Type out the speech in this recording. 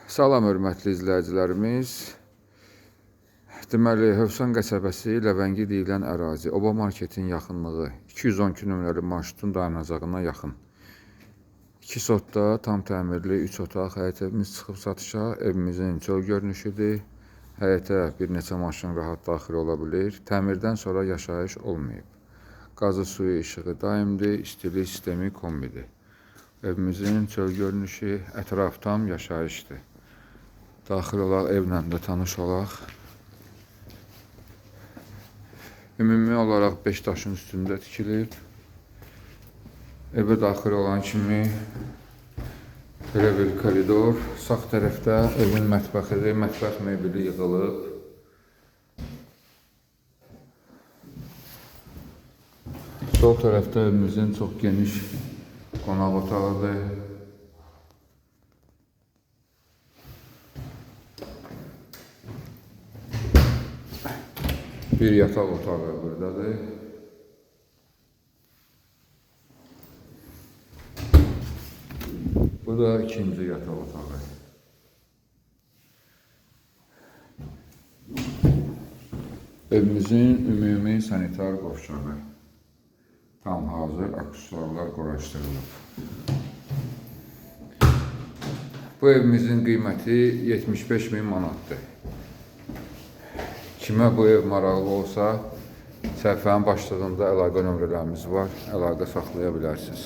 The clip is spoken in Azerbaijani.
Salam hörmətli izləyicilərimiz. Deməli, Hövsan qəsəbəsi Ləvəngi deyilən ərazi, Oba marketin yaxınlığı, 212 nömrəli marşrutun dayanacağına yaxın. 2 sotda tam təmirli 3 otaq həyət evimiz çıxıb satışa. Evimizin çöl görünüşüdür. Həyətə bir neçə maşın rahat daxil ola bilir. Təmirdən sonra yaşayış olmayıb. Qazı, suyu, işığı daimdir, istilik sistemi kombidir. Evimizin çöl görünüşü, ətraf tam yaşayışdır. Daxil olaq, evlə də tanış olaq. Ümumi olaraq 5 daşın üstündə tikilib. Evə daxil olan kimi belə bir koridor. Sağ tərəfdə evin mətbəxidir. Mətbəx mebeli yığılıb. Sol tərəfdə evimizin çox geniş qonaq otağıdır. Bir yataq otağı buradadır. Bu da ikinci yataq otağı. Evimizin ümumi sanitar qovşağı. Tam hazır aksesuarlar quraşdırılıb. Bu evimizin qiyməti 75 min manatdır. Kimə bu ev maraqlı olsa, səhifənin başlığında əlaqə nömrələrimiz var. Əlaqə saxlaya bilərsiniz.